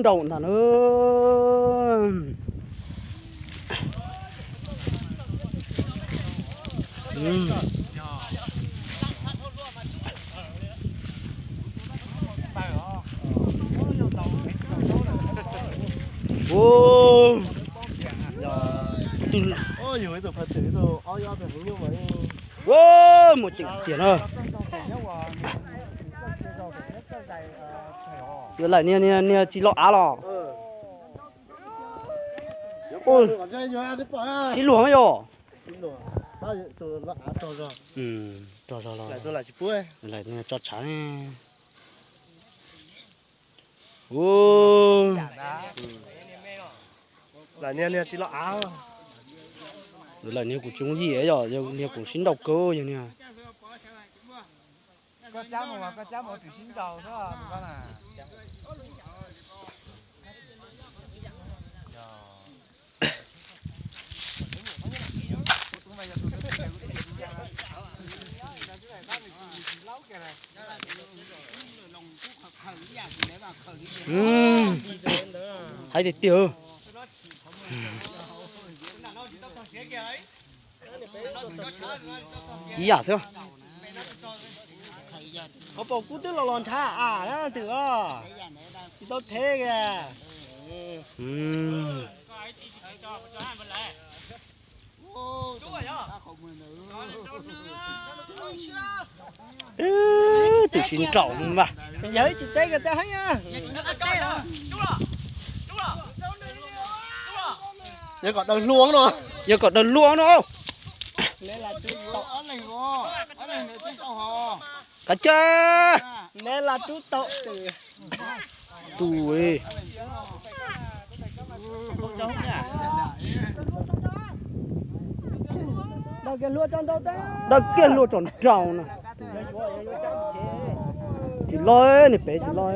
rau ntag na. Ua, muaj ceem tiag na. Yuav laim niag, niag tsis los av los? Sib luag yog. Rog zog los. Laim niag tso tshav ne. Ua, laim niag, niag tsis los av. Laim niag kuv tsis yooj yim yog, niag kuv sib nrau kawg yog niag. Hais tiag tiag. Ib yam xwb. Qhov paum kub twb los los nrhav av na twm os. Tsis tau theb kiag. Twb tsis nraum mas. Yawg tsis teb kiag tej heev. Yog kom daws hlua no. Yog kom daws hlua no. Kav tsij. Neb laj rub tau twm. Tus. Daws kiag hlua tso nraum na. Tsis loj, niag pem tsis loj.